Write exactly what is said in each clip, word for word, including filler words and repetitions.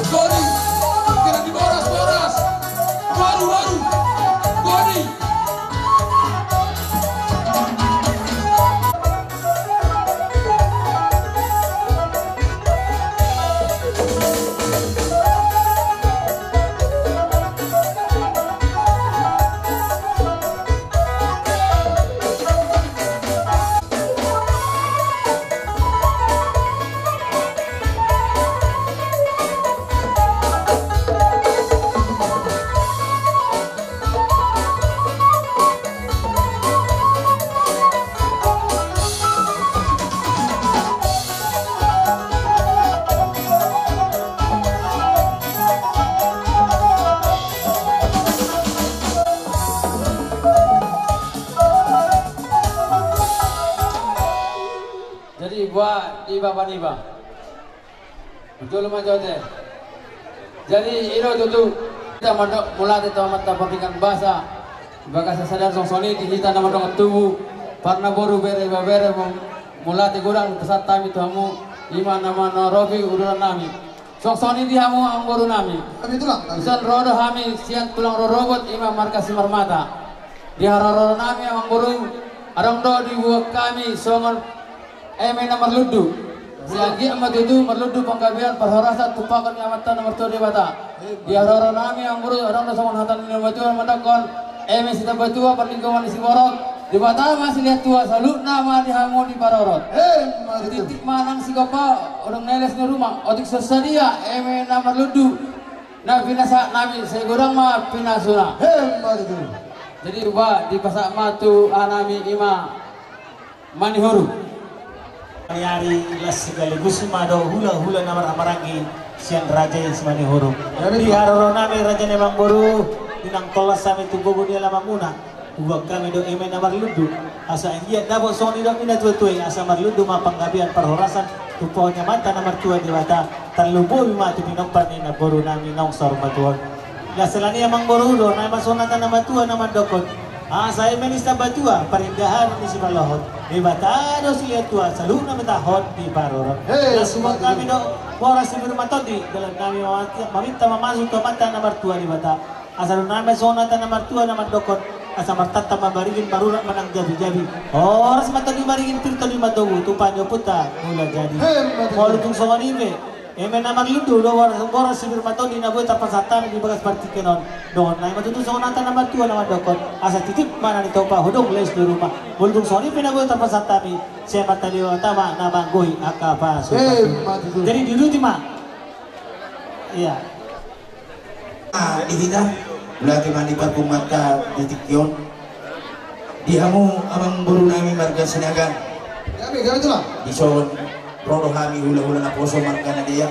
Goni, kena di boras, boras. Baru, baru. Goni. Jadi, buat di bapa niba. Betul ma jote. Jadi, i do tutu. Hita mandok mauliate tu Amanta Pardenggan Basa. Bagas sadar songon i di hita na mandok tubu. Parnaboru, bere, ibebere, mauliate godang pasahat hami tu hamu. I ma na manoropi uduran nami. Songon i di hamu amangboru nami. Kami tulang, kami. Dison ro do hami sian tulang rorobot, i ma marga Simarmata. Di haroro nami amangboru, adong do diboan hami songon eme na marlundu. Sai anggiat ma tutu marlundu panggabean parhorasan tumpahon ni Amanta na martua Debata. Di haroro nami amangboru, adong do songon hata ni natuatua mandokhon, eme sitambatua parlinggoman ni siborok, Debata ma silehon tua, saluhutna ma di hamu diparorot. Emma tutu. Titik ma nang sigompa, adong na leas ni ruma, otik so sadia eme na marlundu na pinasahat nami, sai godang ma pinasuna. Emma tutu. Jadi, ba, dipasahat ma tu aha nami, i ma Manihoru. Ari las sekaligus ma do hulahula na marhahamaranggi sian raja i si Manihoru. Di haroro nami raja ni amangboru, di na tolhas hami tu bogu ni alamamuna, huboan hami do eme na marlundu. Asa anggiat dapot songon nidok ni natuatua i, asa marlundu ma panggabean parhorasan tumpahon ni Amanta na martua Debata, tarlumobi ma tu pinompar ni namboru nami naung saur matua on. Las ala ni i amangboru, dohonon nami ma songon hata ni natuatua na mandokhon, asa eme ni sitambatua parindahan ni sipalohot, Debata do silehon tua, saluhutna ma tahe diparorot. Las, huboan hami do boras si pir matondi, dalan nami maminta mamasu tu Amanta na martua Debata. Asa dohonon nami ma songon hata ni natuatua na mandokhon, asa martanta ma barigin, marurat ma nang jabijabi. Horas ma tondi barigin, pir tondi ma togu, tumpahon ni ompunta Mulajadi. Emma tutu. Molo tung songon i pe, eme na marlundu do boras, boras si pir matondi na boi tarpasahat hami di bagas partingkian on. Dohonon nami ma tutu songon hata ni natuatua na mandokhon, asa titip ma na nitopa, hodong leos ni ruma. Molo tung songon i pe na boi tarpasahat hami, sai Amanta Debata ma na manggohi angka pasupasu. Emma tutu. Jadi diuduti ma. Iya. Ah, di hita, mauliate ma di parpunguanta di tingki on. Di hamu amangboru nami marga Sinaga. Kami, kami tulang. Dison ro do hami hulahula naposo marga Nadeak.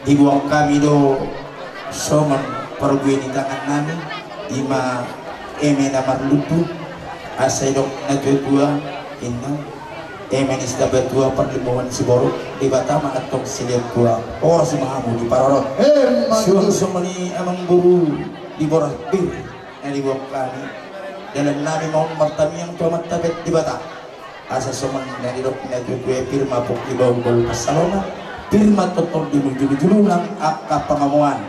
Diboan hami do songon parbue ni tangan nami, i ma eme na marlundu, asa didok natuatua, inna. Eme ni sitambatua parlinggoman ni siborok, Debata ma antong silehon tua, horas ma hamu diparorot. Emma tutu. Suang songon i amangboru, di boras pir na diboan hami, dalan nami ma on martangiang tu Amanta Debata. Asa songon na nidok ni natuatua i, pir ma pongki bahulbahul pansalongan, pir ma tongtong di mujulujulu nang angka pangomoan.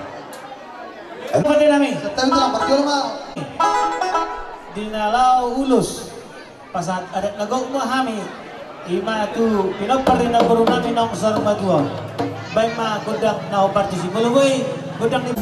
Pande nami. Di na laho ulos. Pasahat adat na gok ma hami, i ma tu pinompar ni namboru nami naung saur matua. Baen ma gondang na hombar tusi, molo boi gondang ni.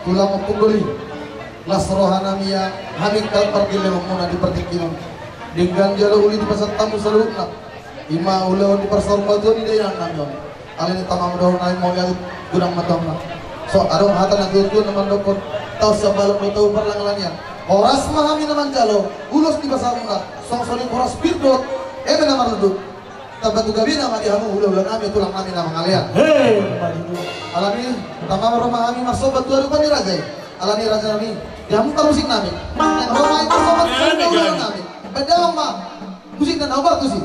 Ulang ompung doli. Las roha nami ia hami angka pargellengmuna di partingkian on. Denggan jalo uli dipasahat hamu saluhutna. Ima ulaon di parsaurmatuaon ni dainang nami on. Alani tama mudahon nami mauliate godang ma tongtong. So adong hata na tuatua na mandokkon: Tau sian balok do tau parlangelangian. Horas ma hami na manjalo ulos di pasahatmuna. Songon songon i horas pir dohot eme na marluduk. Tamba tu gabena ma di hamu hulahula nami, tulang nami na mangalean. He, ima tutu. Alani tama ma ro ma hami marsomba tu adopan ni raja i. Alani raja nami, di hamu parmusik nami. Naeng ro ma i marsomba tu hulahula nami. Baen damang ma musikna na hombar tusi.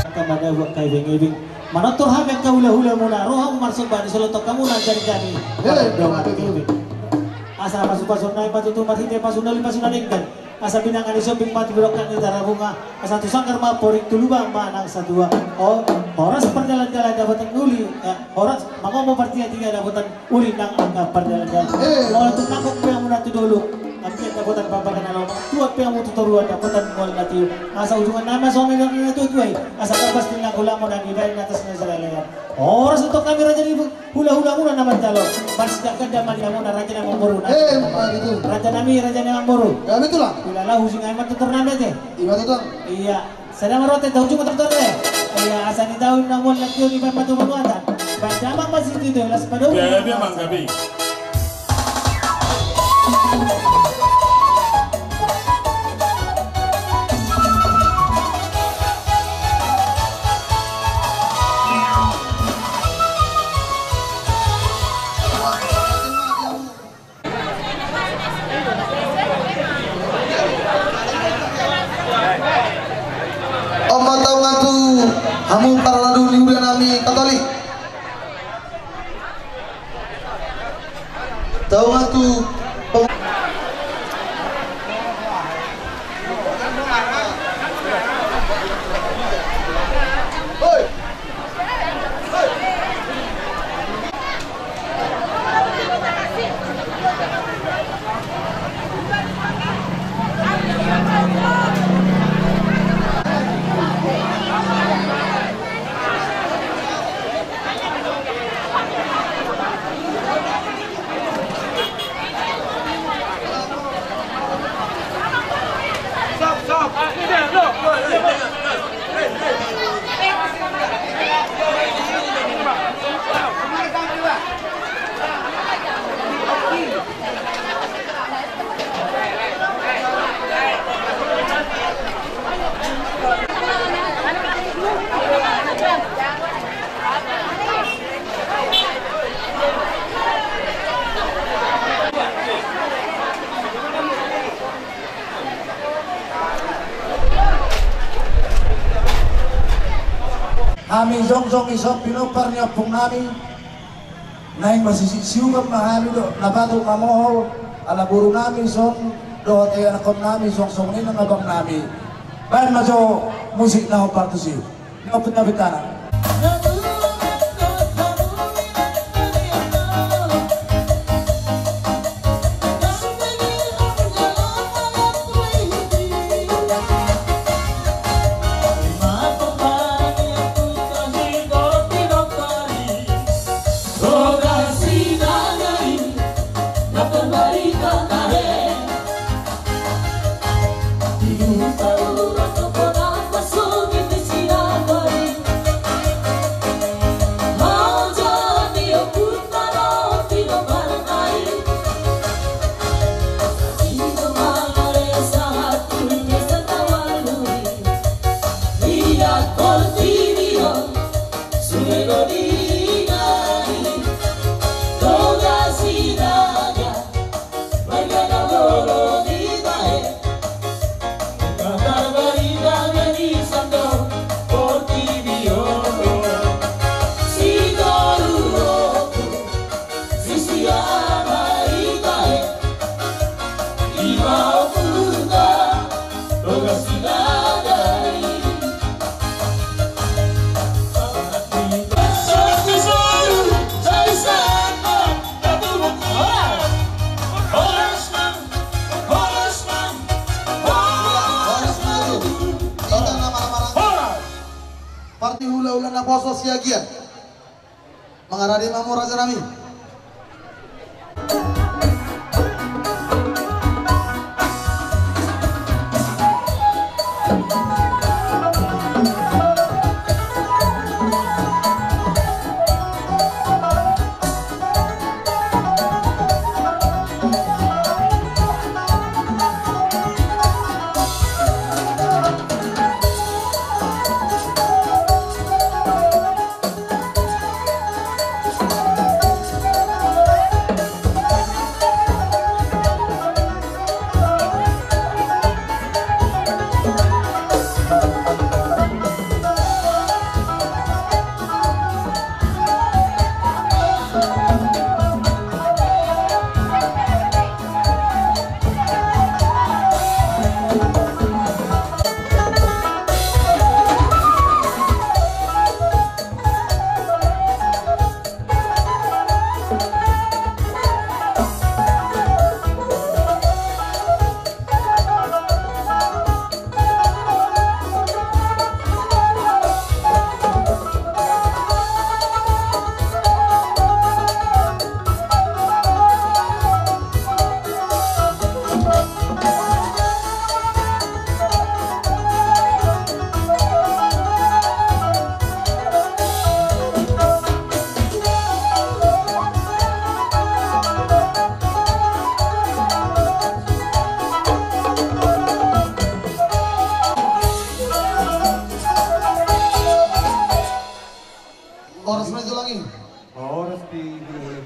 Angka manabuat kai bengibing. Manortor hami angka hulahulamuna, ro hamu marsomba di solotok hamu na jadi kami. Dongan kami. Asa pasupasu nai ma tutu marhite pasu na uli pasu na denggan. Asa binanga ni sombing ma tu birongkak ni tarabunga. Asa tu sanggar ma amporik, tu lubang ma nang satua. O, horas parjalanjalan dapotan uli, eh, horas mangomo partiatiga dapotan uli nang angka parjalanjalan. Molo tu nangkok pe hamuna tu dolok, anggiat dapotan pampakan na lomak, tuat pe hamu tu toruan dapotan mual na tiur. Asa ujungan nama songon nidok ni na tuatua i. Asa tarbas di nangkulangon na dibaen atas na salelean. Horas untuk hami raja ni hulahulamuna na manjalo. Marsidak ganda ma di hamuna raja na mamboru na. Eh, ima tutu. Raja nami, raja na mamboru. Ima tutu. Ulala, husing ai ma tutor nami ate. Ima tutu. Ia, sada ma rote tahu cuma tutor de. Ia, asa ni tahu na mual na tiur ni baen ma tu banuatan. Baen damang ma situ itu, las padau. Ia, ia, memang gabe. On ma taungan tu hamu paradu ni huria nami Katolik. Taungan tu peng- Hami jongjong i son pinompar ni ompung nami. Naeng ma sisi siuman ma hami do na patut mamohol, ala boru nami son dohot ianakhon nami songon i nang abang nami. Baen ma jo musik na hombar tusi. Ni ompung nami tana. Siagian. Mangarade ma hamu raja nami. Horas ma di tulang i. Horas di guru.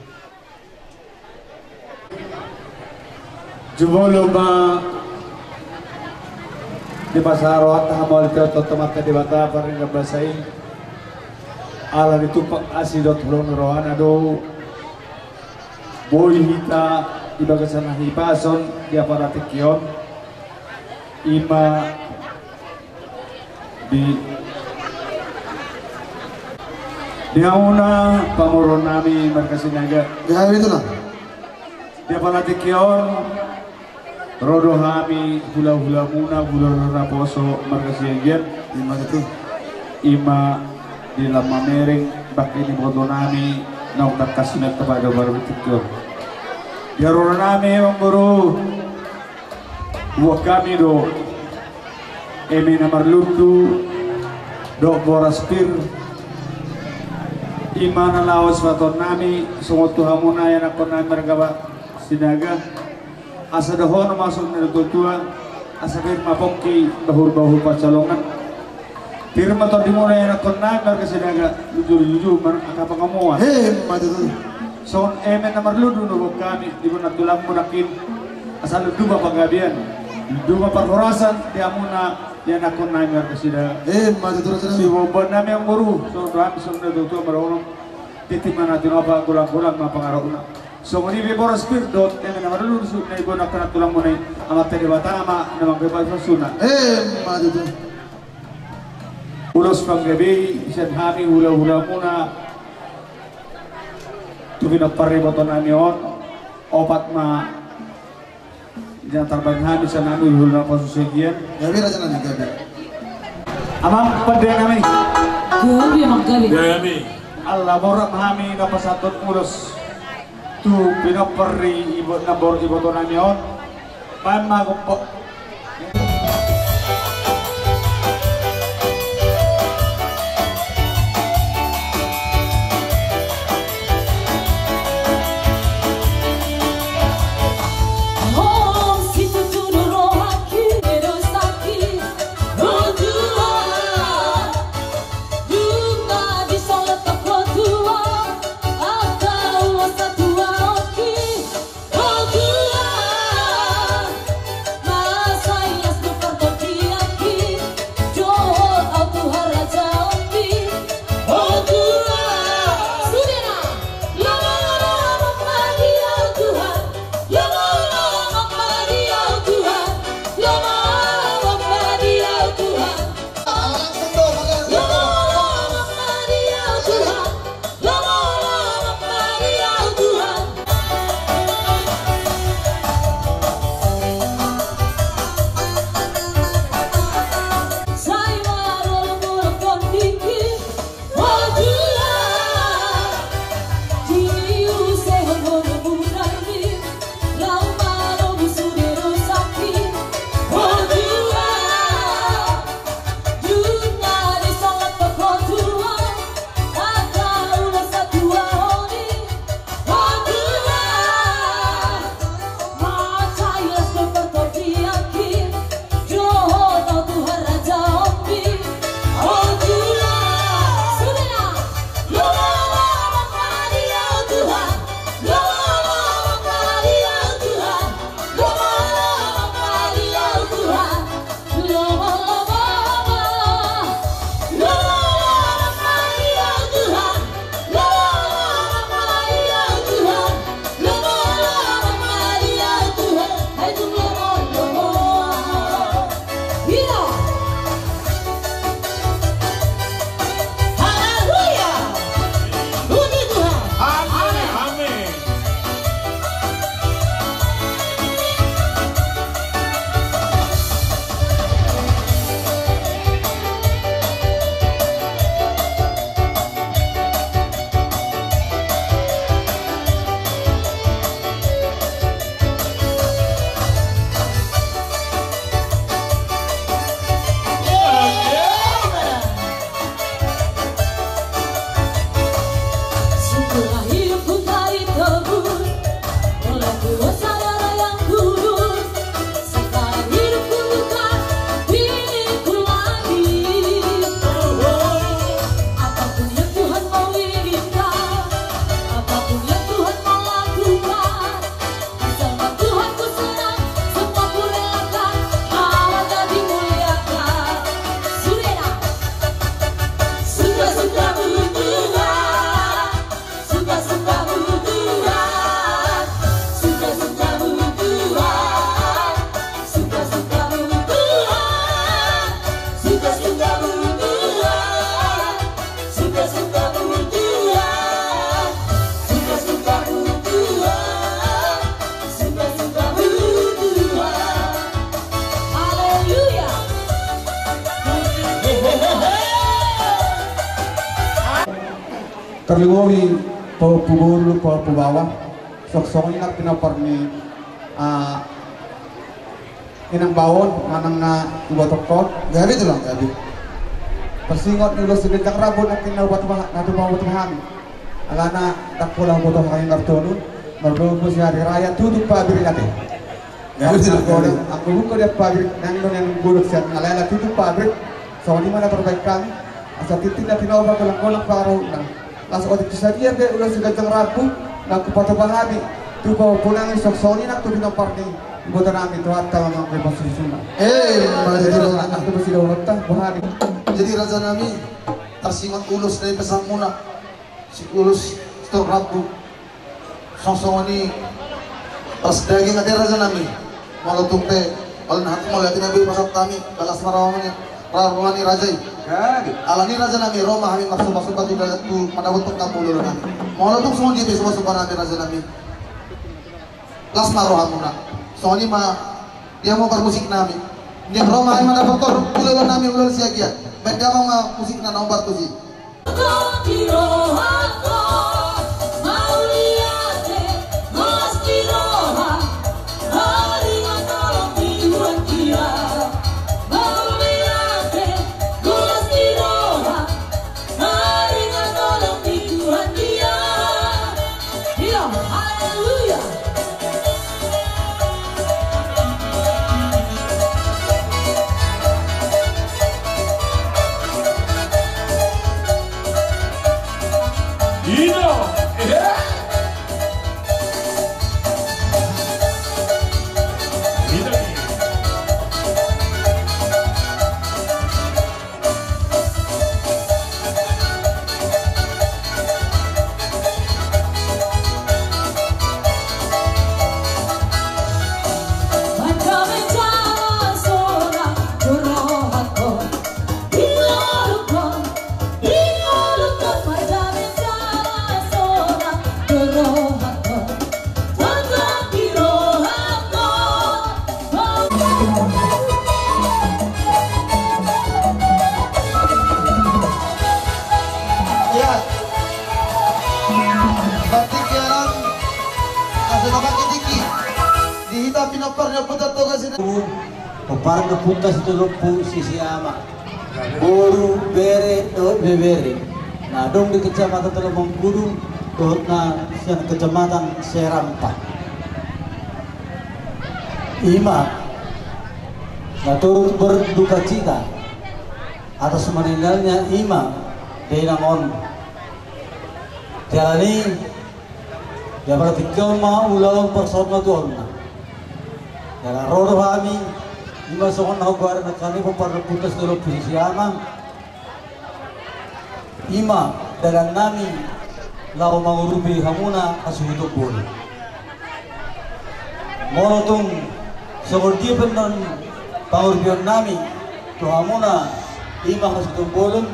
Jumolo ma dipasahat rohanta hamauliateon tu Amanta Debata pardenggan basa i. Ala ditumpak asi dohot holong ni rohana do boi hita di bagasan hahipason di apala tingki on. Ima di, di hamuna pamoruon nami marga Sinaga. Gabe tulang. Di apala tingki on ro do hami hulahulamuna, hulahula naposo marga Siagian. Ima tutu. Ima di lam mamereng bangke ni iboto nami naung tangkas sinanta pada baru tingki on. Di haroro nami, amang boru. Huboan hami do eme na marlundu dohot boras pir. Ima na laho sipatupaon nami songon tu hamuna ianakkon nami marga Sinaga. Asa dohonon ma songon na nidok ni natuatua, asa pir ma pongki, bahulbahul pansalongan. Pir ma tondimuna ianakkon nami marga Sinaga, lujuluju ma angka pangomoan. Emma tutu. Songon eme na marlundu do huboan hami di bona tulangmu nangkin. Asa lundu ma panggabean, lundu ma parhorasan di hamuna ianakkon nami marga Sinaga. Emma tutu raja nami. Siboanboan nami, amang boru, songon dohonon songon na nidok ni natuatua, mardohonon: Tintin ma na tinopa, golanggolang ma pangarahutna. Songon i pe boras pir dohot eme na marlundu, songon na nidok ni angka na tulangmuna i, Amanta Debata ma na manggabeahon suna. Emma tutu. Ulos panggabean sian hami hulahulamuna tu pinompar ni iboto nami on, opat ma na tarbahen hami sian hami hulahula naposo Siagian. Gabe raja nami, gabe. Amang pande nami. Gabe, amang, gabe. Gabe. Ala mora ma hami na pasahathon ulos tu pinompar ni ibo-, namboru iboto nami on. Baen ma gompo. Tarlumobi pahompu boru, pahompu baoa, songon i nang pinompar ni, ah, inang baoa manang na iboto on. Gabe tulang, gabe. Tarsingot ni ulos siganjang rambu nangkin na huboto hami. Alana ndang pola huboto hami martolu, marlombu si ari raya tutu pabrik ate. Gabe tulang, gabe. Anggo buka dia pabrik nang non yang buruk sian alai tutu pabrik. Songon i ma na tarbaen hami. Asa tintin na tinopa golang-golang pangarahutna. Laos otik tu sadia pe ulos siganjang rambu na hupatupa hami tu pahompu nami, songon i nang tu pinompar ni iboto nami, Tuhanta ma mangkorhon susunan. Eh, mari tu Tuhanta, tu pasi dohononta, boha ni. Jadi raja nami, tarsingot ulos na dipesanmuna, si ulos sitorop rambu. Songon i pas daging ate raja nami. Molo tung pe, molo na hati molo hati na be pasahat hami, balas ma roha ni, roha ni raja i. Jadi. Alani raja nami, ro ma hami marsomba-somba tu da-, tu mandapothon hamu ulolo nami. Molo tung songon dia pe somba-somba nami raja nami, las ma rohamuna. Songon i ma dia ma parmusik nami. Dia ro ma hami mandapothon ulolo nami, ulolo Siagian. Baen damang ma musikna na hombar tusi. Iya. Batik ya, Ram. Kasih makan tinggi. Di hita pinompar ni ompunta Toga Sinaga. Pomparan ni ompunta Sitolu Ompu Sisiama. Boru, bere, dohot ibebere. Na adong di Kecamatan Tolu Mangkudu, dohot na sian Kecamatan Serampa. Ima na turut berduka cita atas meninggalnya ima dainang on. Jala ni, ia martingki ma ulaon parsaurmatuaonna. Jala ro do hami, ima songon na hugoari nangkaning i, pomparan ni ompunta Sitolu Ompu Sisiama. Ima dalan nami laho mangurupi hamuna hasuhuton bolon. Molo tung songon dia pe annon pangurupion nami tu hamuna ima hasuhuton bolon,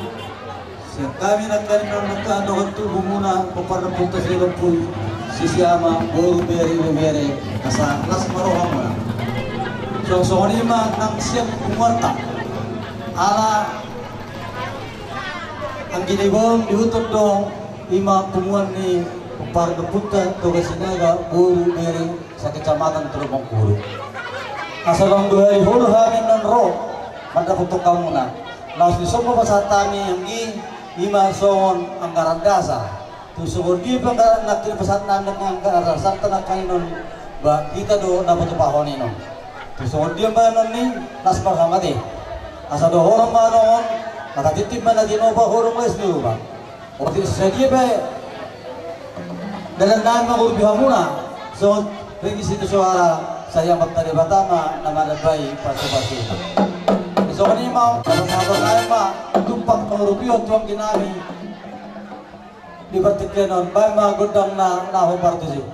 sian hami nangkaning on nangkaning dohot tubumuna, pomparan ni ompunta Sitolu Ompu Sisiama, boru, bere, ibebere, asa las ma rohamuna. Songon i ma nang sian punguanta. Ala anggi ni bolon dihuton do ima punguan ni pomparan ni ompunta Toga Sinaga, boru, bere, sakecamatan Tolu Mangkudu. Asa naung dua ari hulu hami annon ro mandapothon hamuna. Laos dison ma pasahat hami anggi ima songon anggaran dasar. Tu songon dia pe anggaran nangkin pasahat nami anggaran dasarta nangkaning on, ba hita do na patupahon i annon. Tu songon dia ma annon i, las ma rohamu ate. Asa dohonon ma annon, manghatinti ma na tinopa, hohom ma S D U ba. Otik sadia pe dalan nami mangurupi hamuna, songon ringgit situ soara, sai Amanta Debata ma na mandambai pasupasuna. Songon i ma, songon i ma tumpak pangurupion tu anggi nami. Di partingkian on, baen ma gondang na, na hombar tusi.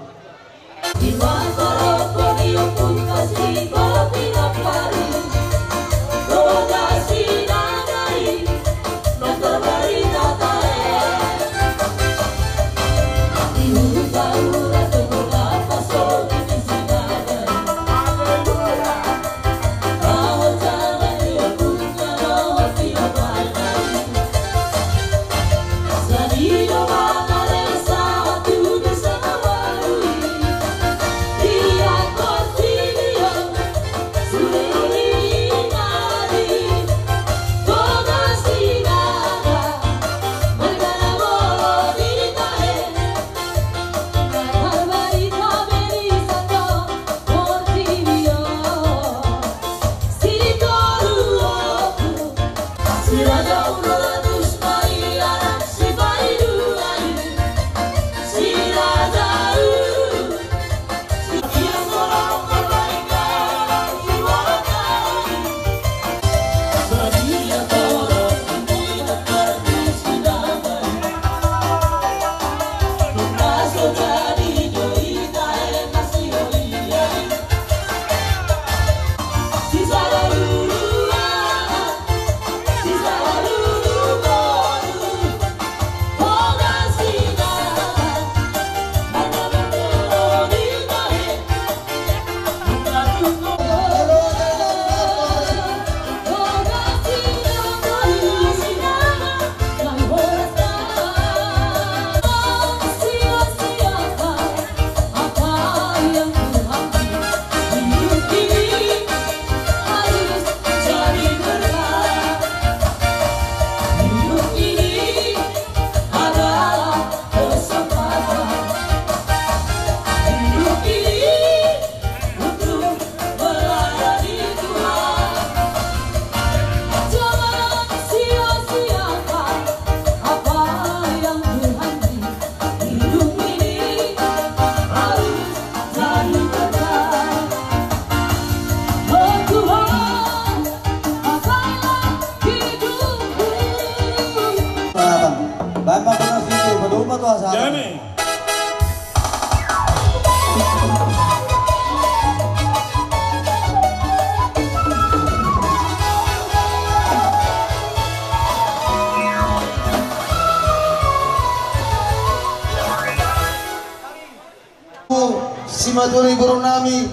Simatua ni boru nami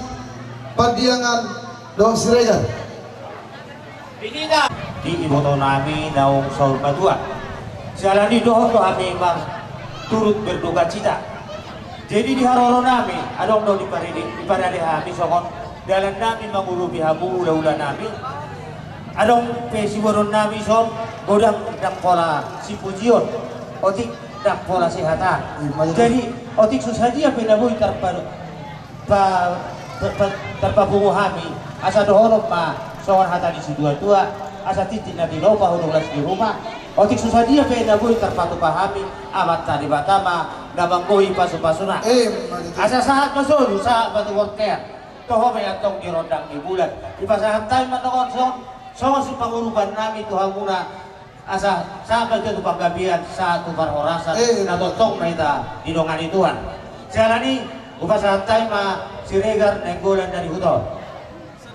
Pandiangan dohot Siregar. Di iboto nami naung saur matua. Siala ni i dohot do hami manturut berdukacita. Jadi di haroro nami adong do diparade, diparade hami songon dalan nami mangurupi hamu ulaula nami. Adong pe sibotoon nami son, godang ndang pola sipujion, otik ndang pola sihata. Jadi otik so sadia pe na boi tarpa, pa, pa, pa, tarpapungu hami, asa dohonon ma songon hata ni situatua, asa tintin na tinopa hudong las ni ruma. Otik so sadia pe na boi tarpatupa hami, Amanta Debata ma na manggohi pasupasuna. Asa sahat ma solu, sahat ma tu bontean. Toho pe antong di rondang ni bulan. Dipasahat hami ma songon, songon sipangurupan nami tu hamuna. Asa sahat ma hita tu panggabean, sahat tu parhorasan, na tongtong ma hita didongani Tuhan. Siala ni i, hupasahat hami ma Siregar Nainggolan dari Huta On.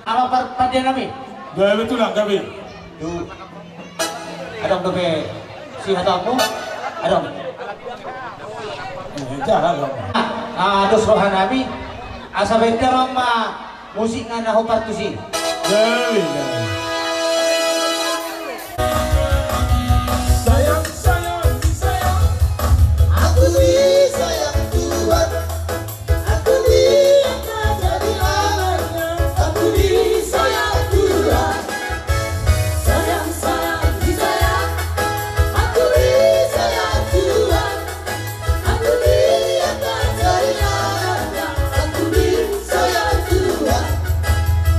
Amang par, pande nami. Gabe tulang, gabe. Tu, adong dope sihataonmu? Adong. Ah, dos roha nami. Asa baen damang ma musikna na hombar tusi. Gabe, gabe. Sayang, sayang, sayang, aku disayang Tuhan. Aku diangkat jadi anaknya, aku disayang Tuhan. Sayang, sayang, disayang, aku disayang Tuhan. Aku diangkat jadi anaknya, aku disayang Tuhan.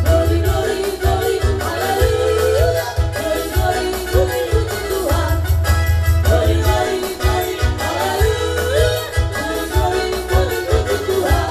Glory, glory, glory, haleluya. Glory, glory, glory, glory, glory, haleluya. Glory, glory, glory, glory, glory, Tuhan.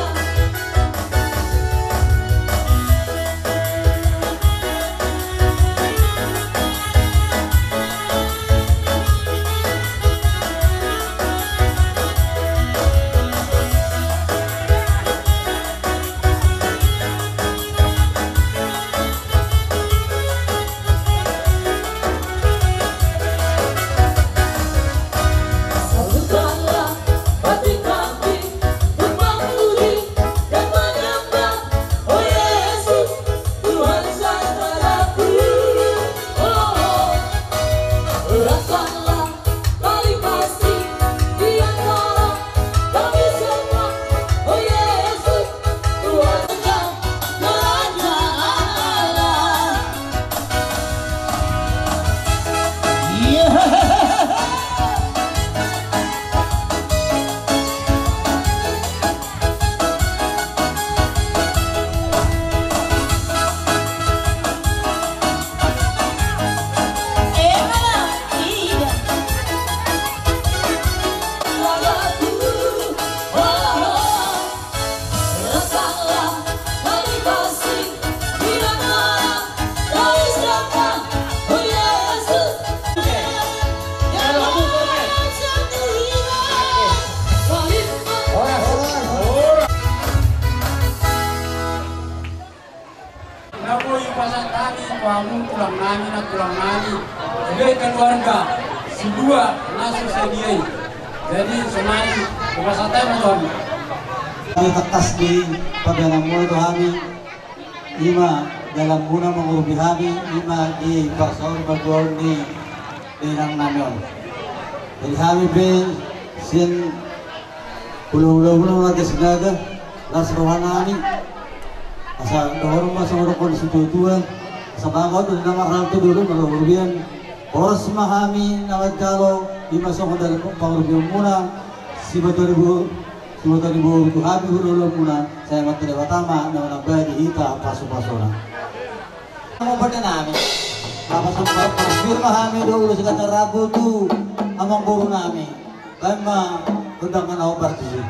Na boi hupasahat hami tu hamu tulang nami, nantulang nami, sude keluarga, si dua na so sadia i. Jadi sonari hupasahat hami ma tu hamu. Hami tangkas di pambahenanmuna tu hami, i ma dalanmuna mangurupi hami, i ma di parsaur matua ni dainang nami on. Jadi hami pe sian hulahula muna marga Sinaga, las roha nami. Asa dohonon ma songon dok ni situatua, asa bagot do na marhalto dolo marhoboloan. Horas ma hami na manjalo, i ma songon dalan pangurupion muna, simatua ni bo, simatua ni boru tu hami hulahula muna, sai Amanta Debata ma na manambai di hita pasupasuna. Amo pande nami. Apa sampai pasir ma hami do ulos kata rabu tu amang boru nami. Baen ma gondang ma na hombar tusi.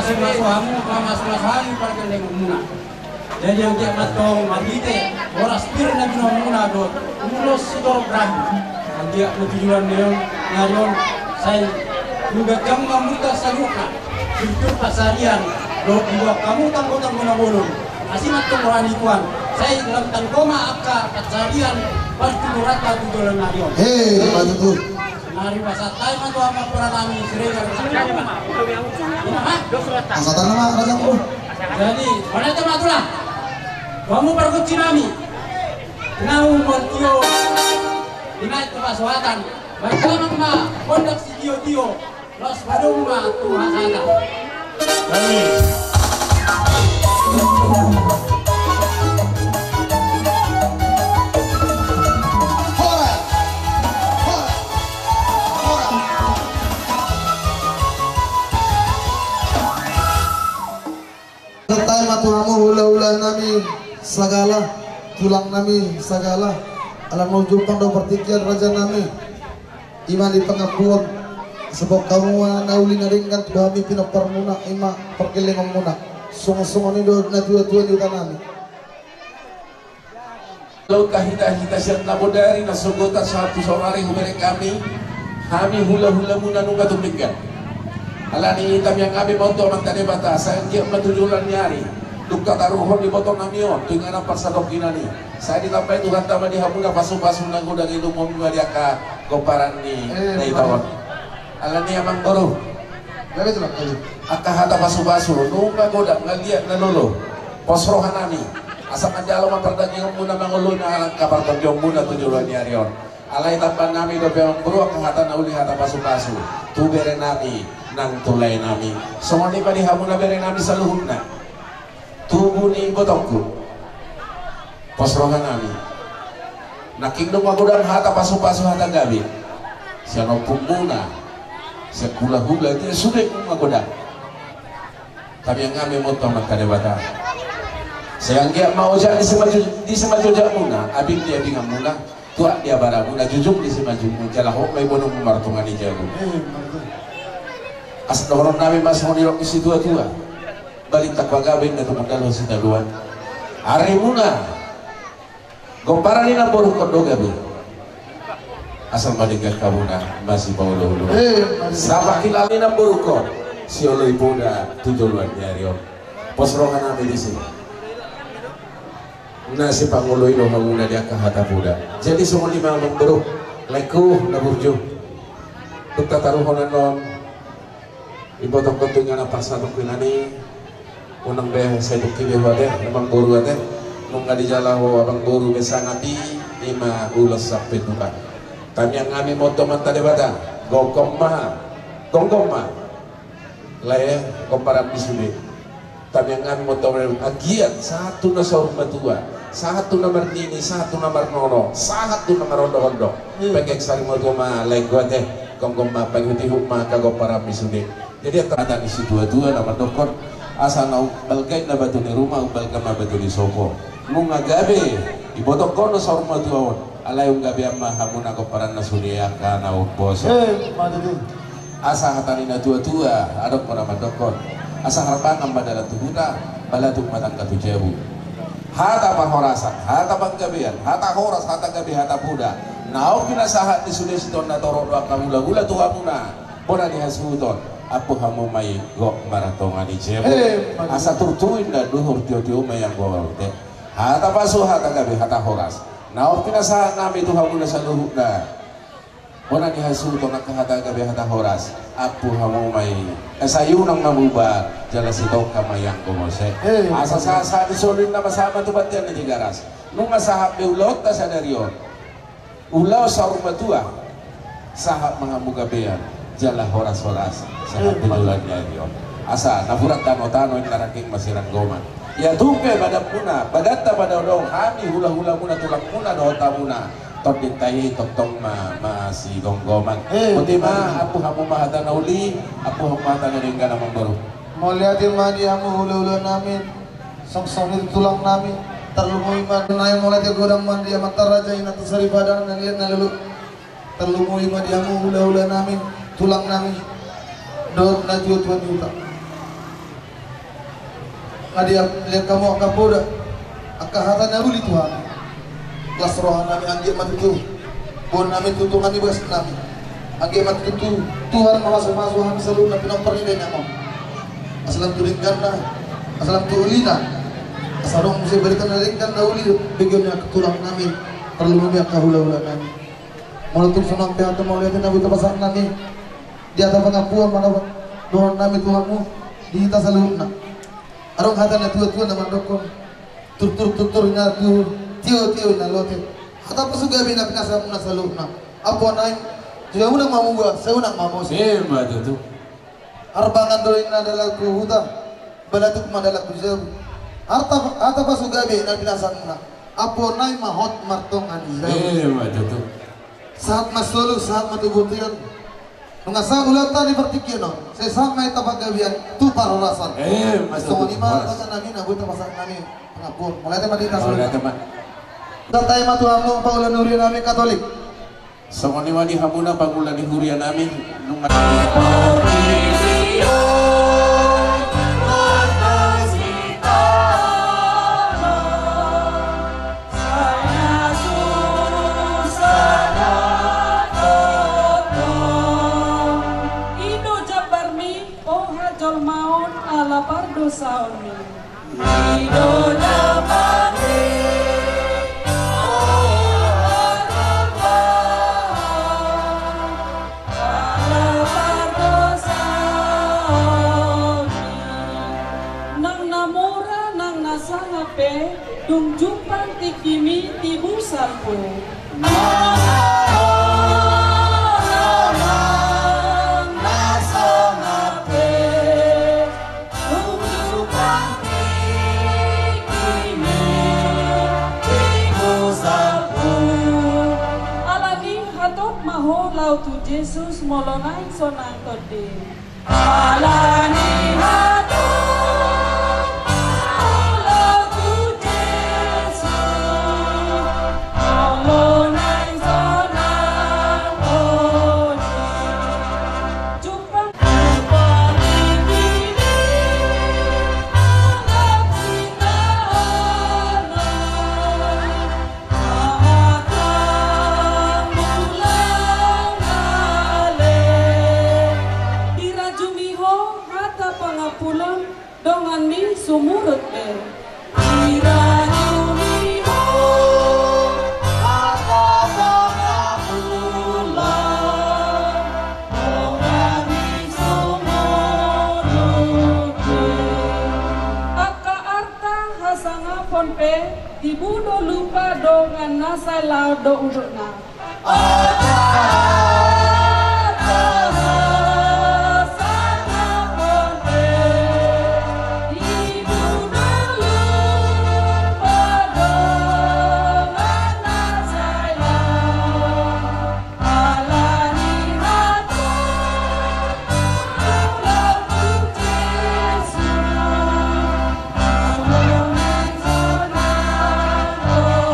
Simasu hamu, mamasu-masu hami pargellengonmuna. Jadi anggiat ma antong marhite horas pir na binoanmuna dohot ulos sitorop rambu, anggiat ma tu joloan ni ari on, ni ari on, sai nunga ganjang ma murta saluhutna, pir-pir pansarian, dohot diboan hamu tanggo-tanggo na bolon. Asi ma antong roha ni Tuhan, sai lam tanggo ma angka pansarian, pas tu murta tu joloan ni ari on. He, ma tutu. Nari pasahat hami ma tu amang poranami Siregar. Ima, ha? Pasahat nama raja ku. Jadi, mana itu ma tulang? Kamu pargonsi nami. Naung mon tio. Ima itu pasohatan. Baik, ma pondak sitio-tio. Los padung ma tu hasana. Amin. Hora! Hora! Hora! Pasahat hami ma tu hamu hula-hula nami sagala, tulang nami sagala. Ala naung jumpang do partingkian raja nami. Ima di pangampuon, sebab hamu ma na uli na denggan tu hami pinomparmuna, ima pargellengonmuna. Songon-songon i do na tua-tua ni huta nami. Laut kahita-hita sian na bodari na sogot sahat tu saonari hubereng hami, hami hula-hulamuna nunga tung denggan. Alani i tamiang hami ma on tu Amanta Debata, sai anggiat ma tu joloan ni ari, dung hataruhon ni iboto nami on tu inganan parsatongkinan i. Sai ditambai Tuhanta ma di hamuna pasu-pasu na godang i, lumobi ma di angka gomparan ni na ita on. Alani i amang boru, angka hata pasu-pasu nunga godang, na liat na lolo. Pos roha nami, asa manjalo ma pardagingonmuna, mangoloi ma angka partondionmuna tu joloan ni ari on. Alai tambaan nami dope amang boru angka hata na uli, hata pasu-pasu tu bere nami nang tu lae nami. Songon i ma di hamuna bere nami saluhutna. Tubu ni ibotongku, pos roha nami. Nangkin dung magodang hata pasu-pasu, hata gabe sian ompungmuna, sian hula-hula, dia sude magodang. Tamiang hami ma on tu Amanta Debata, sai anggiat ma ojak di simanjujung, di simanjojakmuna, abing di abinganmuna, tuak di abaramuna, jujung di simanjujungmuna, jala hot ma ibononmu martonga ni jabu. Asa dohonon nami ma songon nidok ni situa-tua: Balintang pagabe na tumundalhon sitadoan. Arimuna, gomparan i namboruhon do gabe, asa ma denggan hamuna masipaolo-olo. Sapangkilaon i namboruhon, sioloi poda tu joloan ni ari on. Pos roha nami disi. Na sipangoloi do hamuna di angka hata poda. Jadi songon i ma amang boru, laengku na burju, dung tataruhon annon ibotongkon tu inganan parsatongkinan i, unang be sai tungki be ho ate, amang boru ate. Nunga dijalo ho amang boru be sangap i, ima ulos sampe tupa. Tamiang hami ma on tu Amanta Debata, gonggom ma, gonggom ma lae, gomparanmi sude. Tamiang hami ma on tu Amanta Debata, anggiat sahat tu na saur matua, sahat tu na marnini, sahat tu na marnono, sahat tu na marondok-ondok. Penggeng sari matua ma laengku ate, gonggom ma, pangihut-ihut ma angka gomparanmi sude. Jadi hata ni situa-tua na mandokkon: Asa naung balga inna batu ni ruma, umbalga ma batu ni sopo. Nunga gabe ibotongkon saur matua on, alai umgabean ma hamuna gomparanna sude angka na umposo. Asa hata ni na tua-tua adong do na mandokkon: Asa harbangan ma dalan tu huta, balatuk ma tangga tu jabu. Hata parhorasan, hata panggabean, hata horas, hata gabe, hata poda, naung pinasahat ni sude sitorop na torop do angka hula-hula tu hamuna, bona ni hasuhuton, ampu hamu ma i gok martonga ni jabu. Asa turtu inna duhur, tio-tio ma i anggo ate. Hata pasu, hata gabe, hata horas, naung pinasahat nami tu hamuna saluhutna, bona ni hasuhuton, angka hata gabe, hata horas, ampu hamu ma i. Asa i unang ma muba, jala sitongka ma i anggo mose. Asa sahat-sahat ni solu inna ma sahat ma tu bontean ni Tigaras. Nunga sahat be ulaonta sadari on, ulaon saur matua, sahat ma hamu gabean jala horas-horas sahat tu joloan ni ari on. Asa napuran tano-tano inna rangging masiranggoman. Ia tung pe badanmuna, badanta padaodao, hami hula-hulamuna, tulangmuna dohot hamuna, tondinta i tongtong ma masigomgoman. Boti ma, ampu hamu ma hata na uli, ampu hamu ma hata na denggan, amang boru. Mauliate ma di hamu hula-hula nami, songon i tu tulang nami, tarlumobi ma. Nai mauliate godang ma di amanta raja, inanta saripada, na liat na lolo. Tarlumobi ma di hamu hula-hula nami, tulang nami, dohot na tua-tua ni huta. Nga dilean hamu angka poda, angka hata na uli Tuhan. Las roha nami, anggiat ma tutu boan nami tu tonga ni bagas nami. Anggiat ma tutu Tuhan mamasumasu hami saluhutna pinompar ni Debata on. Asa lam tu dengganna, asa lam tu ulina. Asa adong muse barita na denggan na uli, begeon ni angka tulang nami. Tarlumobi angka hulahula nami. Molo tung songon pe hata mauliate na boi tapasahat nami di hata pangampuon ma na dohonon nami tu hamu di hita saluhutna. Adong hata na tuatua na mandokkon: Turtur turtur na tu tiotio na lote, hata pasugabe na pinasahatmuna saluhutna. Ampuan nai, jala unang mamua, sai unang mamose. Ima tutu. Harbangan do ninna dalan tu huta, balatuk ma dalan tu jabu. Hata, hata pasugabe na pinasahatmuna, ampuan nai ma hot martonga ni jabu. Ima tutu. Sahat ma solu, sahat ma tu bontean. Nunga sahat ulaonta di partingkian on, sai sahat ma hita panggabean tu parhorasan. Ima tutu. Songon i ma hata nami na boi tapasahat nami pangampuon. Mauliate ma di hita saluhutna. Mauliate ma. Santabi ma tu hamu pangula ni huria nami Katolik. Songon i ma di hamuna pangula ni huria nami, nunga i do jambarmi, o hajolmaon ala pardosaonmi. I do jambarmi, o hajolmaon, ala pardosaonmi. Nang na mura, nang na sangap pe, dung jumpang tingkimi tibu salpu. Nang na mura, nang na sangap pe, dung jumpang tingkimi tibu salpu. Alani i hatop ma ho laho tu Jesus molo naeng sonang tondi. Alani i hatop ma ho laho tu Jesus molo naeng sonang tondi. Jumpang dirajumi ho hata pangampulan donganmi sumurut be. Dirajumi ho hata pangampulan donganmi sumurut be. Angka arta hasangapon pe dibudo lupa dongan na sai laon do udutna. Angka arta hasangapon pe dibudo lupa dongan na sai laon. Alani i hatop ma ho laho tu Jesus molo naeng sonang tondi.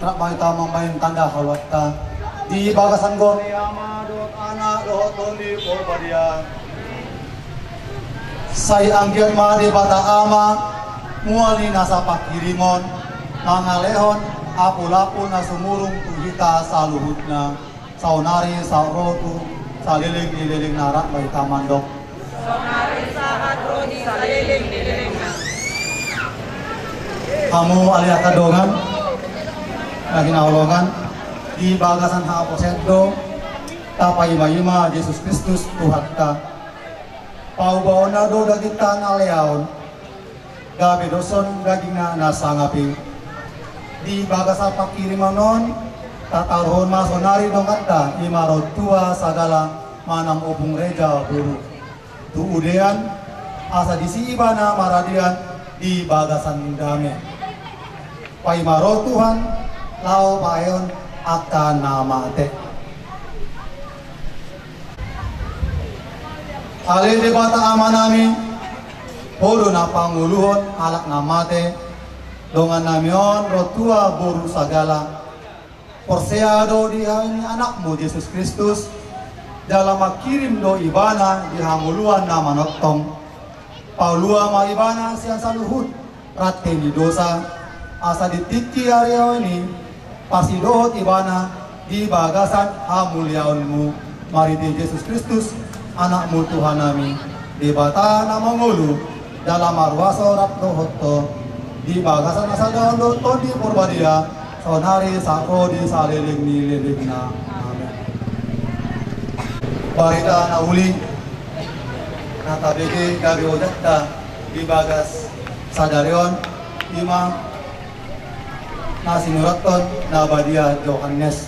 Rap ma hita mambahen tanda haluaonta di bagasan goar ni Ama dohot Anak dohot Tondi Porbadia. Sai anggiat ma Debata Ama, mual ni nasa pangkirimon, mangalehon apulapul na sumurung tu hita saluhutna, saonari sahat ro tu saleleng ni lelengna. Rap ma hita mandok: Saonari sahat ro di saleleng ni lelengna. Hamu ale angka dongan na hinaholongan, di bagasan haposeon do tapaimaima Jesus Kristus Tuhanta. Paubaonna do dagingta na leaon, gabe doshon dagingna na sangap i. Di bagasan pangkirimon on, tataruhon ma saonari donganta, i ma ro tua sagala manang Ompung Reja boru, tu udean, asa disi ibana maradian di bagasan dame. Paima ro Tuhan laho paheon angka na mate. Ale Debata Amanami, Ho do na panguluhon halak na mate, dongannami on ro tua boru sagala. Porsea do di haha ni Anakmu Jesus Kristus, Jala mangkirim do ibana di hangoluan na manongtong. Paulua ma ibana sian saluhut rante ni dosa, asa di tingki ari on i parsidohot ibana di bagasan hamuliaonmu, marhite Jesus Kristus, Anakmu Tuhan nami. Debata na mangolu jala maruaso rap dohot ho, di bagasan na sada on dohot Tondi Porbadia, saonari sahat ro di saleleng ni lelengna. Amen. Barita na uli na tabege gabe ojatta di bagas sadari on, i ma na sinurathon na badia Johannes.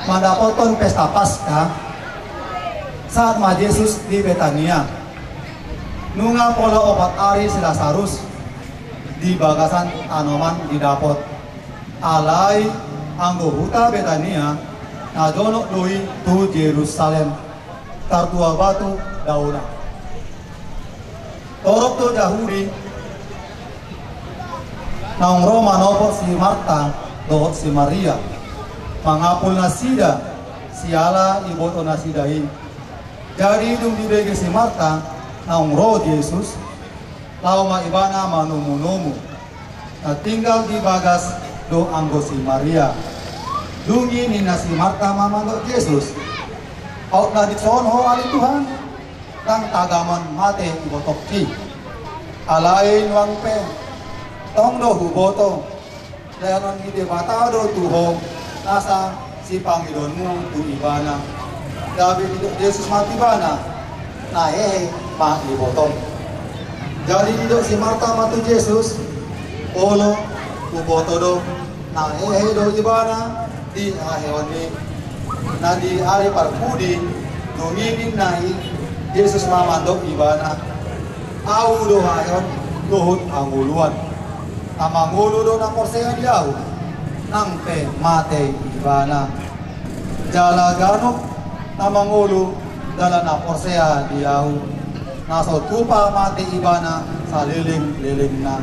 Mandapothon pesta Paska, sahat ma Jesus di Betania. Nunga pola opat ari si Lasarus di bagasan tanoman didapot. Alai anggo huta Betania na jonok do i tu Jerusalem, tartua batu daona. Torop do Jahudi naung ro manopot si Marta dohot si Maria, mangapul nasida siala iboto nasida i. Jadi dung dibege si Marta naung ro Jesus, laho ma ibana manomunomu. Na tinggal di bagas do anggo si Maria. Dung i ninna si Marta ma mandok Jesus, "Aut na dison ho ale Tuhan, ndang tagamon mate ibotongki. Alai nuaeng pe, tong do huboto, lehonon ni Debata do tu ho nasa sipangidoonmu tu ibana." Gabe didok Jesus ma tu ibana, "Na hehe ma ibotong." Jadi didok si Marta ma tu Jesus, "Olo, huboto do, na hehe do ibana di haheheon i." Na di ari parpudi, dung i ninna i, Jesus ma mandok ibana, "Ahu do haheheon dohot hangoluan. Na mangolu do na porsea di ahu, nang pe mate ibana. Jala ganup na mangolu jala na porsea di ahu, na so tupa mate ibana saleleng-lelengna.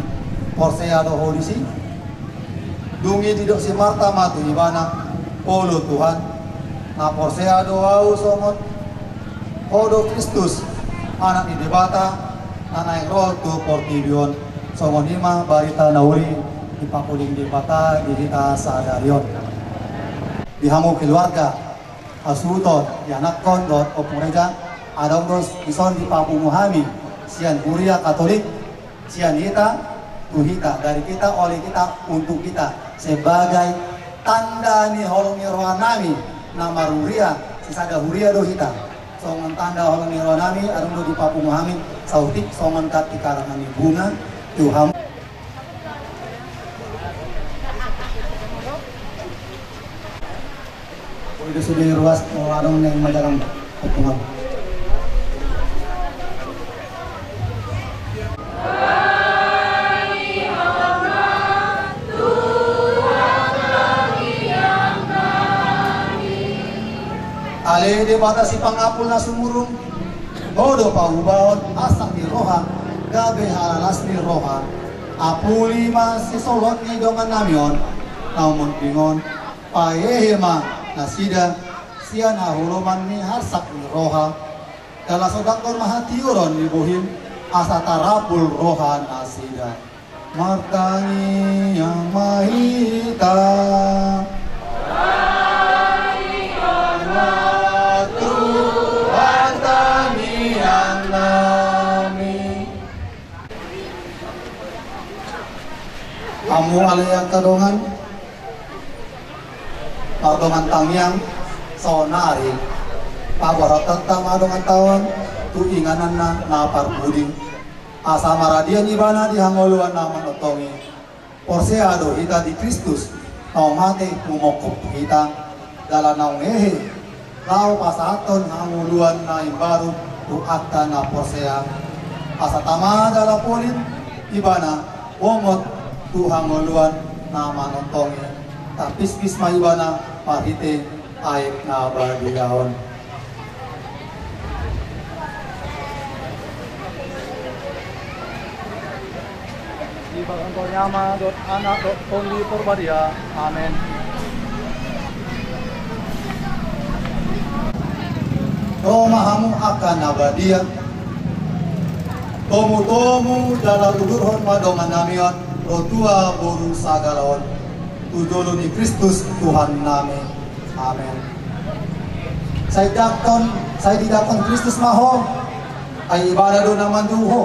Porsea do ho disi?" Dung i didok si Marta ma tu ibana, "Olo Tuhan, na porsea do ahu songon ho do Kristus, Anak ni Debata, na naeng ro tu portibi on." Songon i ma barita na uli dipangkuling Debata di hita sadari on. Di hamu keluarga, hasuhuton, ianakhon dohot ompung reja, adong do dison dipapungu hami sian Huria Katolik, sian hita tu hita, dari kita, oleh kita, untuk kita, sebagai tanda ni holong ni roha nami na marhuria, sisada huria do hita. Songon tanda holong ni roha nami, adong do dipapungu hami saotik songon tat di karangan ni bunga tu hamu. Oi, do sude ruas, o, adong naeng manjalang, ompung. Ale Debata sipangapul na sumurung, Ho do paubahon arsak ni roha gabe halalas ni roha. Apuli ma sisolhot ni dongan nami on na umunding on. Pahehe ma nasida sian haholomon ni arsak ni roha. Jala sondanghon ma hatiuron ni bohim asa tarapul roha nasida. Martangiang ma hita. Tuhan tangiang nami. Hamu ale angka dongan, mardongan tangiang, saonari paboahonta ma donganta on tu ingananna na parpudi. Asa maradian ibana di hangoluan na manongtong i. Porsea do hita di Kristus, naung mate humongkop hita, jala naung hehe laho pasahathon hangoluan na imbaru tu angka na porsea. Asa tama jala polin ibana bongot tu hangoluan na manongtong i. Tapispis ma ibana marhite aek na badia on. Dibagas ni Ama dohot Anak dohot Tondi Porbadia. Amen. Ro ma hamu angka na badia. Tomutomu jala udurhon ma dongannami on, ro tua boru sagala on, tu jolo ni Kristus Tuhannami. Amen. Sai didangkon, sai didangkon Kristus ma ho, ai Ibana do na manjou ho.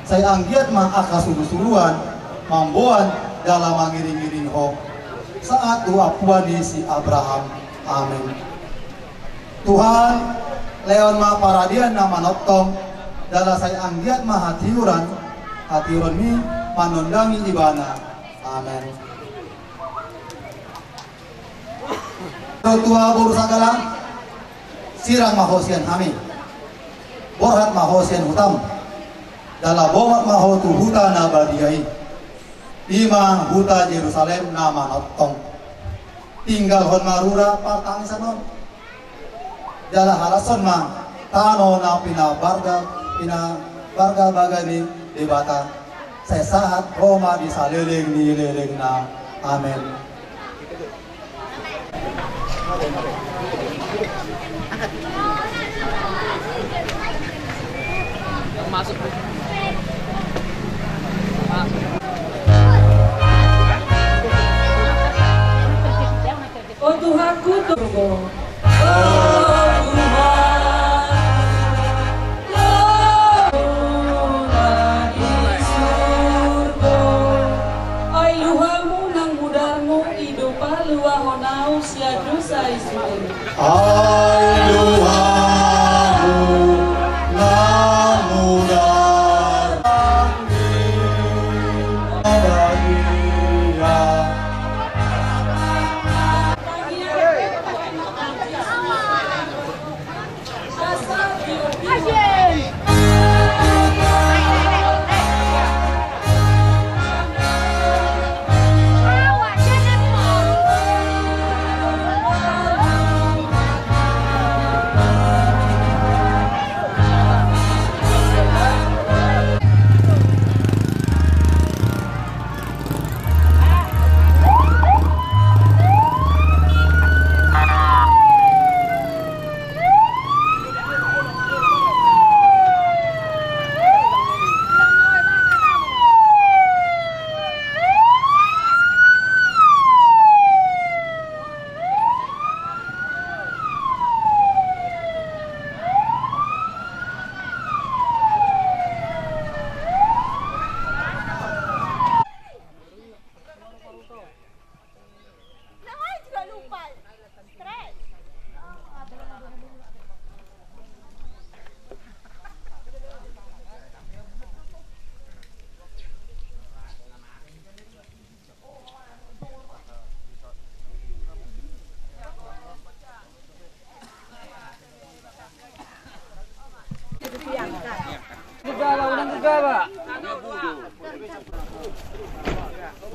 Sai anggiat ma angka surusuruan mamboan jala mangiringiring ho sahat tu ampuan ni si Abraham. Amen. Tuhan, lehon ma paradian na manongtong, jala sai anggiat ma hatiuran, hatiuranmi manondangi Ibana. Amen. Ro tua boru sagala, sirang ma ho sian hami, borhat ma ho sian hutam, jala bongot ma ho tu huta na badia i, i ma huta Jerusalem na manongtong. Tinggalhon ma rura partangisan on, jala halashon ma tano na pinabarga, pinabarga baga ni Debata, sai sahat ro ma di saleleng ni lelengna. Amen. Masuk. O Tuhanku, tunggu. O Tuhan, tunggu di surgo. Ai luhamu nang mudarmu, i do paluahon ahu sian dosa i sude. Ai luhamu nang mudarmu, i do paluahon ahu.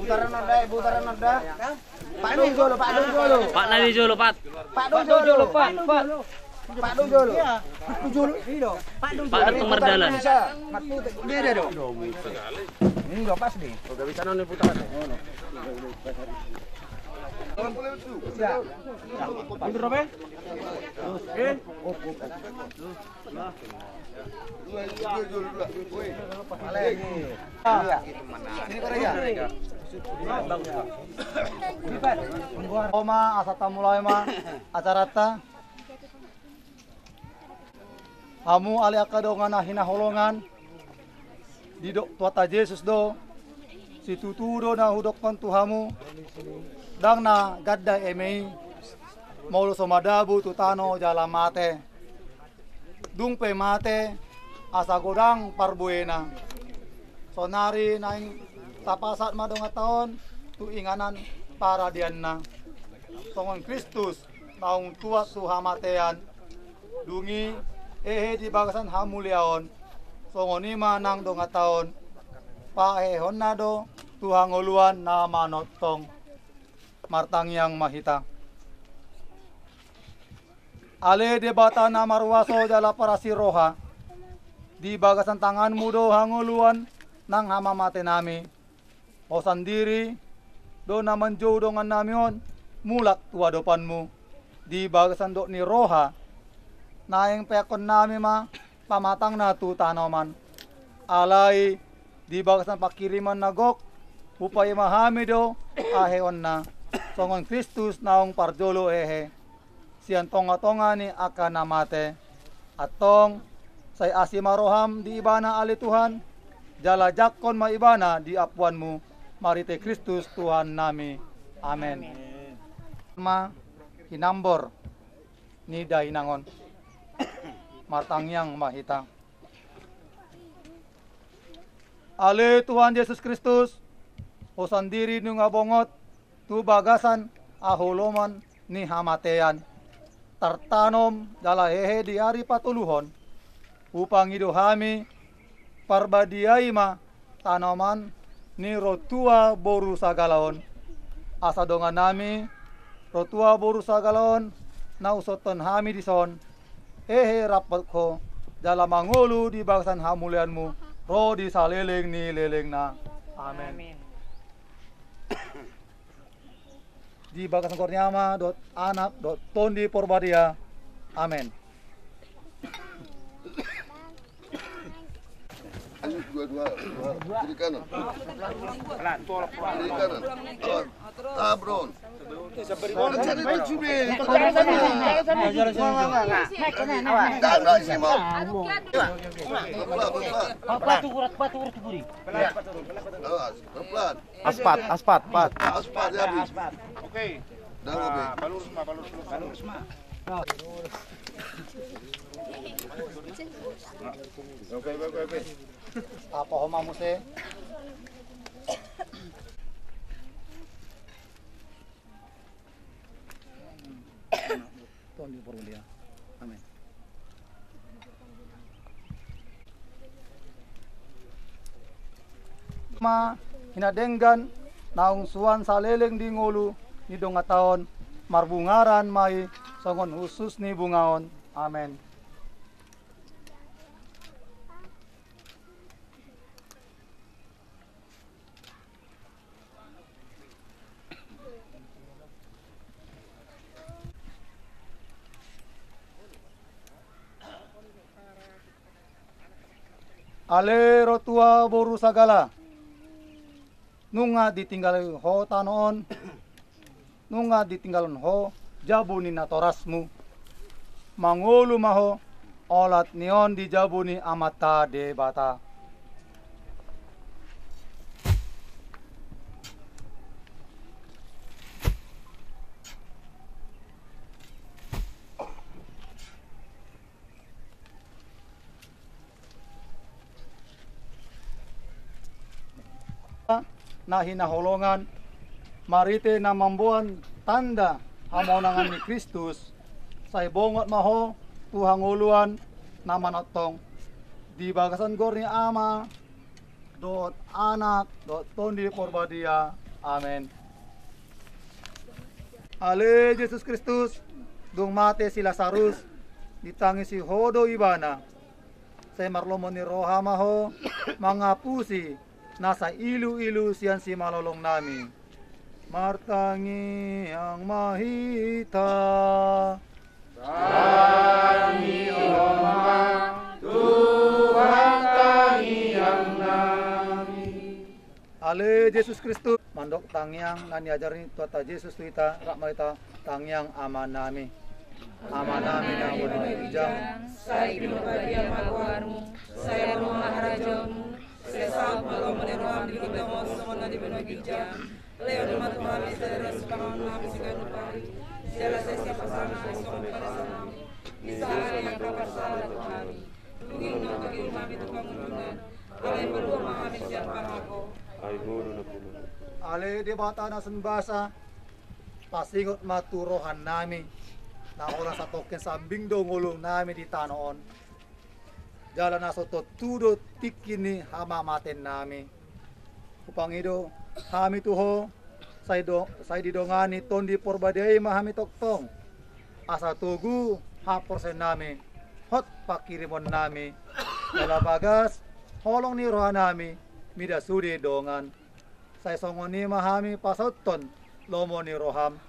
Putaran noda, putaran noda. Pak ni jolo, Pak ni jolo. Pak ni jolo, Pak. Pak ni jolo, Pak. Pak ni jolo. Pak ni jolo. Pak ni jolo. Pak ni jolo. Ini do pas ni. Mundur, Robe. Oke. Oma, asa tamulai ma acaranta. Hamu ale angka dongan na hinaholongan, didok Tuhanta Jesus do, situtu do na hudokkon tu hamu, ndang na ganda eme i, molo so madabu tu tano jala mate. Dung pe mate, asa godang parbuena. Saonari naeng tapasahat ma donganta on tu inganan paradianna. Songon Kristus naung tuat tu hamatean, dung i hehe di bagasan hamuliaon, songon i ma nang donganta on, pahehehonna do tu hangoluan na manongtong. Martangiang ma hita. Ale Debata na marhuaso jala parasi roha, di bagasan tanganmu do hangoluan nang hamamatenami. Ho sandiri do na manjou dongannami on mulak tu adopanmu, di bagasan dok ni roha Naeng peakkon nami ma pamatangna tu tanoman. Alai di bagasan panghirimon na gok, hupaima hami do haheonna, songon Kristus naung parjolo hehe sian tonga-tonga ni angka na mate. Antong, sai asi ma roham di ibana ale Tuhan, jala jangkon ma ibana di ampuanmu, marhite Kristus Tuhan nami. Amen. Amen. Ma hinambor ni dainang on. Martangiang ma hita. Ale Tuhan Jesus Kristus, ho sandiri nunga bongot tu bagasan haholomon ni hamatean, tartanom jala hehe di ari patoluhon. Hupangido hami, parbadiai ma tanoman ni rotua boru sagala on. Asa dongan nami, rotua boru sagala on, na usothon hami dison, hehe rap ho, jala mangolu di bagasan hamuliaonmu, ro di saleleng ni lelengna. Amen. Amen. Di bagasan goar ni Ama, dohot Anak, dohot Tondi Porbadia. Amen. Ayo, dua, dua, dua. Kiri kanan. Kiri kanan. Awas. Tabron. Cari baju, be. Tahan, tahan, Simon. Pelan, pelan. Awas, pelan. Aspat, aspat, pat. Aspat, ya, habis. Oke. Dah, oke. Balurus ma, balurus ma. Balurus ma. Oke, oke, oke, oke. Apa ho ma muse? Tondi Porbadia. Amen. Ma hinadenggan naung suan saleleng di ngolu ni donganta on, marbungaran ma i songon usus ni bunga on. Amen. Ale rotua boru sagala, nunga ditinggal ho tano on, nunga ditinggalhon ho jabu ni natorasmu. Mangolu ma ho olat ni on di jabu ni Amanta Debata. Na hinaholongan, marhite na mamboan tanda hamonangan ni Kristus, sai bongot ma ho tu hangoluan na manongtong, di bagasan goar ni Ama, dohot Anak, dohot Tondi Porbadia. Amen. Ale Jesus Kristus, dung mate si Lasarus, ditangihon ho do ibana. Sai marlomo ni roha ma ho mangapusi nasa ilu-ilu sian simalolong nami. Martangiang ma hita. Tangiang ma Tuhan, tangiang nami. Ale Jesus Kristus, mandok tangiang na niajar ni Tuhanta Jesus tu hita, rap ma hita tangiang Ama nami. Ama nami na di ginjang, sai pinarbadia ma goarmu, sai ro ma harajaonmu, sai saut ma lomo ni roham di ginjang on songon na di banua ginjang. Lehon ma tu hami sadari on sipanganon nami siganup ari, jala sai sian pasahat nami songon pasahat nami di sahala ni angka parsala tu hami. Dung i unang togihon hami tu pangunjunan, alai palua ma hami sian pangago. Ai ngolu na pungu. Ale Debata na sun basa, pasingot ma tu roha nami, na holan satongkin sambing do ngolu nami di tano on. Jala na so tontu do tingki ni hamamaten nami. Hupangido hami tu ho, sai do, sai didongani Tondi Porbadia i ma hami tongtong. Asa togu haporseaon nami, hot panghirimon nami, jala bagas holong ni roha nami mida sude dongan. Sai songon i ma hami pasauthon lomo ni roham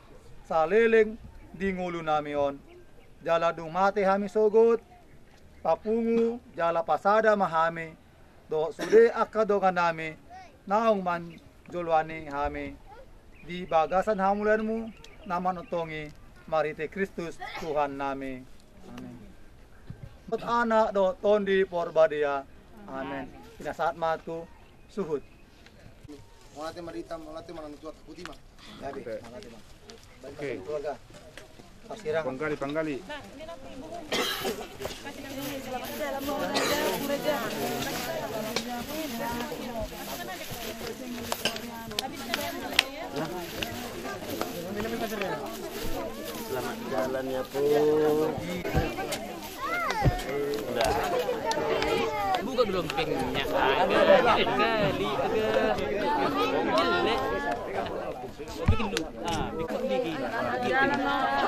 saleleng di ngolu nami on. Jala dung mate hami sogot, papungu jala pasada ma hami dohot sude angka dongan nami naung manjoloani hami di bagasan hamuliaonmu na manongtong i, marhite Kristus Tuhan nami. Amin. Dohot Anak dohot Tondi Porbadia. Amin. Pinasahat ma tu suhut. Mauliate ma di hita, mauliate ma di Tuhan, takuti ma. Jadi, mauliate ma. Oke. Keluarga. Pasirang. Panggali, panggali. Selamat jalan ya, Pung. Buka dulu empengnya. Agak kali, agak jelek. Bikin dulu. Ah, bikin, bikin. Ah.